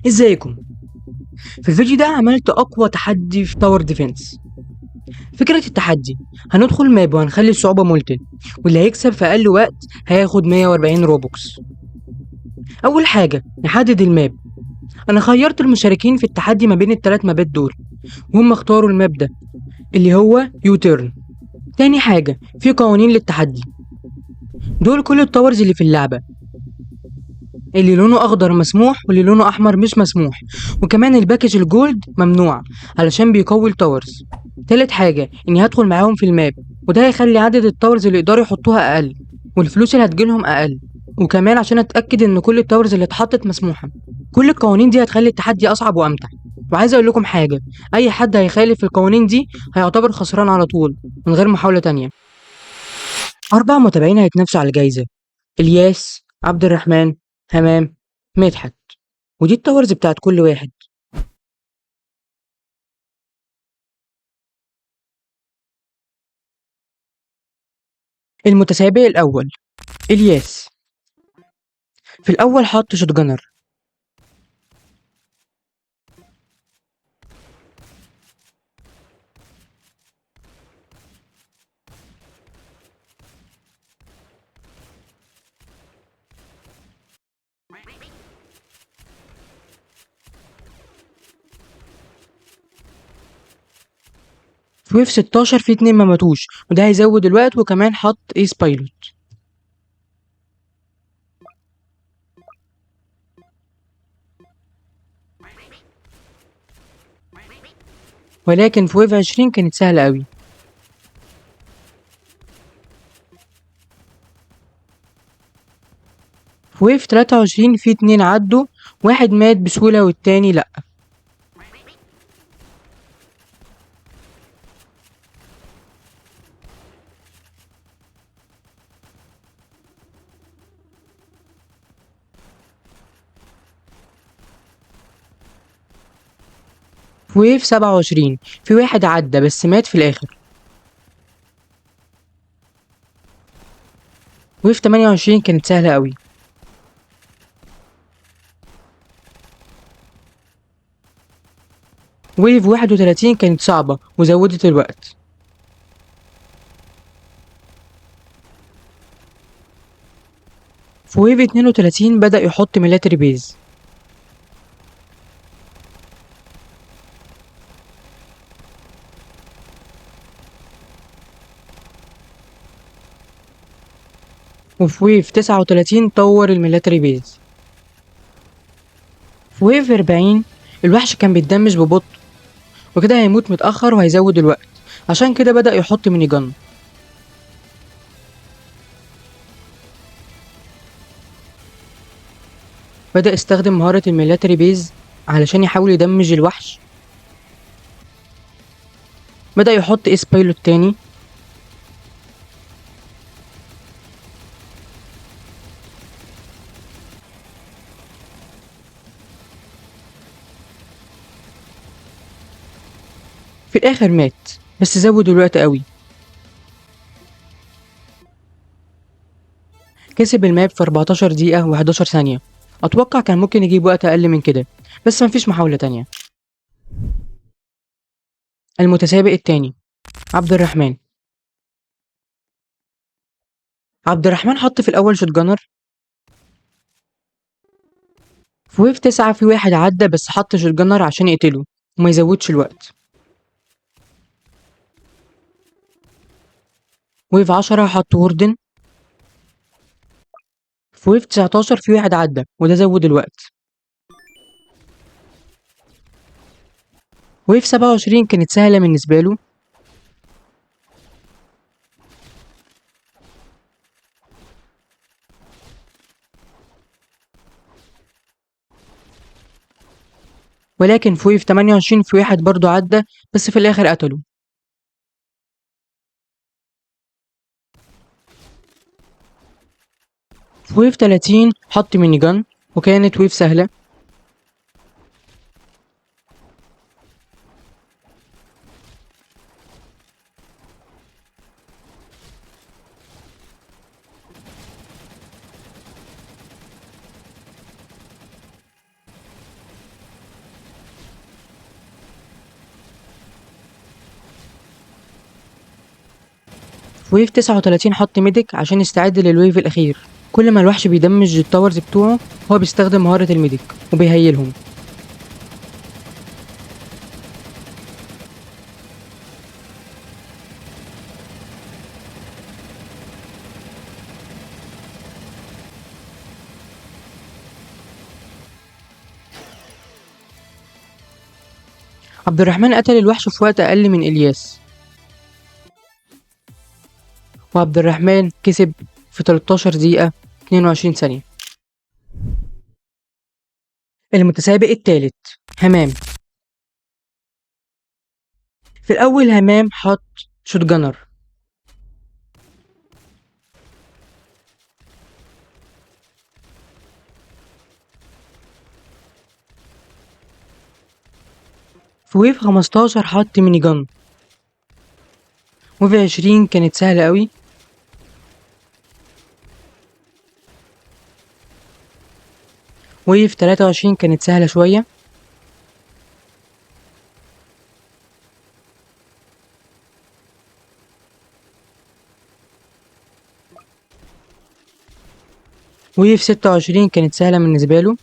ازيكم؟ في الفيديو ده عملت اقوى تحدي في tower defense. فكرة التحدي هندخل map وهنخلي الصعوبة molten، واللي هيكسب في اقل وقت هياخد 140 Robux. اول حاجة نحدد ال map. انا خيرت المشاركين في التحدي ما بين التلات مابات دول، وهم اختاروا ال map ده اللي هو U-turn. تاني حاجة في قوانين للتحدي. دول كل ال towers اللي في اللعبة، اللي لونه اخضر مسموح واللي لونه احمر مش مسموح، وكمان ال package ال gold ممنوع علشان بيقوي ال towers. تالت حاجة اني هدخل معاهم في ال map، وده هيخلي عدد ال towers اللي يقدروا يحطوها اقل والفلوس اللي هتجيلهم اقل، وكمان عشان اتاكد ان كل ال towers اللي اتحطت مسموحة. كل القوانين دي هتخلي التحدي اصعب وامتع. وعايز اقول لكم حاجة، اي حد هيخالف القوانين دي هيعتبر خسران على طول من غير محاولة تانية. 4 متابعين هيتنافسوا على الجايزة: الياس، عبد الرحمن، همام، مدحت. ودي ال towers بتاعت كل واحد. المتسابق الأول الياس. في الأول حط shotgunner، في wave 16 في 2 ما ماتوش، وده هيزود الوقت، وكمان حط Ace Pilot. ولكن في wave 20 كانت سهلة قوي. في wave 23 في 2 عدوا، واحد مات بسهولة والتاني لأ. في wave 27 في واحد عدى بس مات في الآخر. wave 28 كانت سهلة قوي. wave 31 كانت صعبة وزودت الوقت. في wave 32 بدأ يحط military base. وفي wave 39 طور ال military base. في wave 40 الوحش كان بيتدمج ببطء وكده هيموت متأخر وهيزود الوقت، عشان كده بدأ يحط minigun. بدأ يستخدم مهارة ال military base علشان يحاول يدمج الوحش. بدأ يحط Ace Pilot تاني. في الآخر مات بس زود الوقت قوي. كسب ال map في 14 دقيقة وحداشر ثانية. أتوقع كان ممكن يجيب وقت أقل من كده، بس مفيش محاولة تانية. المتسابق التاني عبد الرحمن. عبد الرحمن حط في الأول shotgunner. في wave 9 في واحد عدى بس حط shotgunner عشان يقتله وما يزودش الوقت. wave 10 حط warden. في wave 19 في واحد عدى وده زود الوقت. wave 27 كانت سهلة بالنسبة له. ولكن في wave 28 في واحد برضو عدى بس في الآخر قتله. في wave 30 حط minigun وكانت wave سهلة. في wave 39 حط medic عشان يستعد لل wave الأخير. كل ما الوحش بيدمج ال towers بتوعه هو بيستخدم مهارة ال medic وبيهيلهم. عبد الرحمن قتل الوحش في وقت أقل من إلياس، وعبد الرحمن كسب في 13 دقيقة 22 ثانية. المتسابق الثالث همام. في الأول همام حط shotgunner، في wave 15 حط minigun، wave 20 كانت سهلة قوي، wave 23 كانت سهلة شوية، wave 26 كانت سهلة بالنسبة له،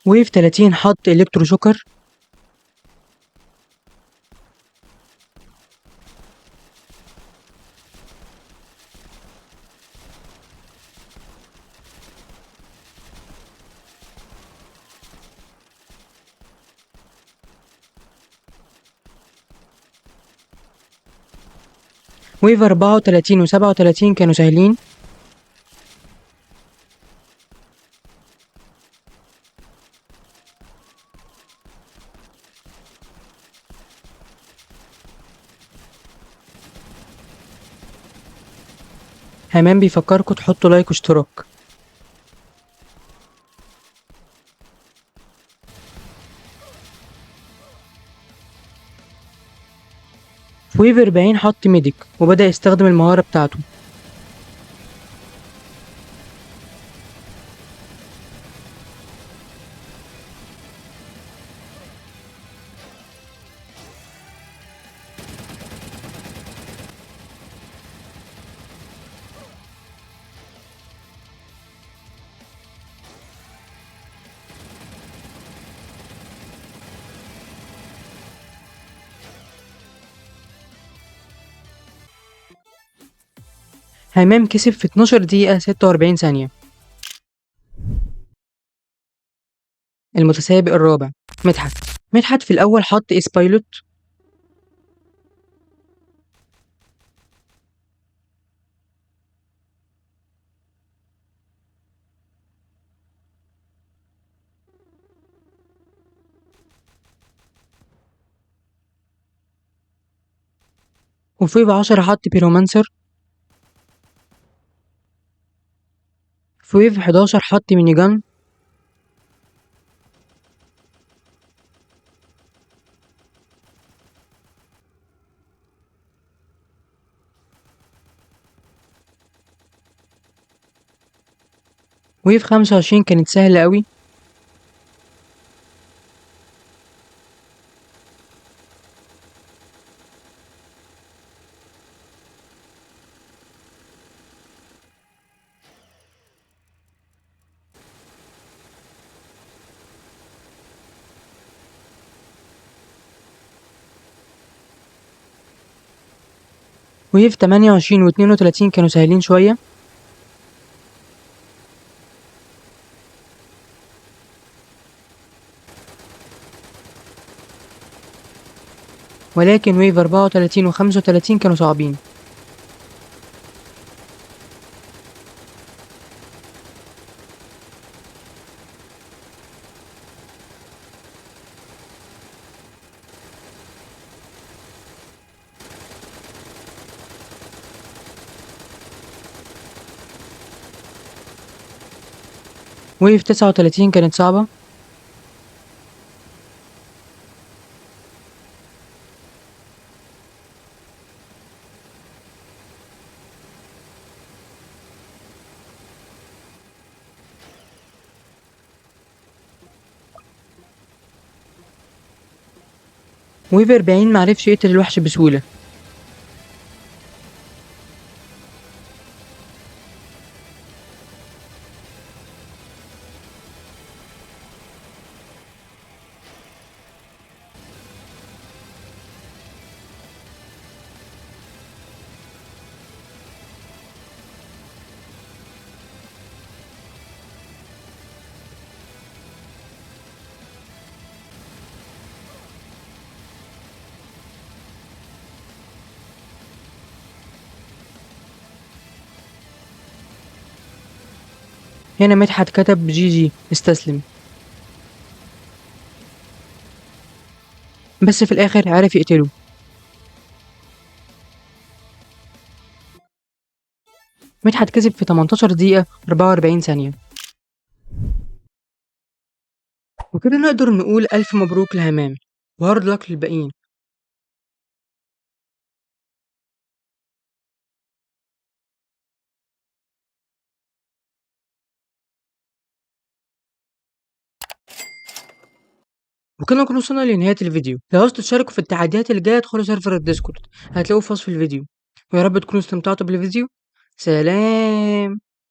wave 30 حط electroshocker، wave 34 و37 كانوا سهلين، همام بيفكركوا تحطوا like واشتراك. في wave 40 حط medic وبدأ يستخدم المهارة بتاعته. همام كسب في 12 دقيقة 46 ثانية. المتسابق الرابع مدحت. مدحت في الأول حط ace pilot، وفي wave 10 حط pyromancer، في wave 11 حط minigun، wave 25 كانت سهلة قوي، wave 28 و32 كانوا سهلين شوية، ولكن wave 34 و35 كانوا صعبين. wave 39 كانت صعبة، wave 40 معرفش يقتل الوحش بسهولة. هنا مدحت كتب GG استسلم، بس في الآخر عرف يقتله. مدحت كسب في 18 دقيقة 44 ثانية. وكده نقدر نقول ألف مبروك لهمام و hard luck للباقيين. وكده نكون وصلنا لنهاية الفيديو. لو عاوزتوا تشاركوا في التحديات اللي جاية ادخلوا server ال Discord، هتلاقوه في وصف الفيديو. ويا رب تكونوا استمتعتوا بالفيديو. سلام.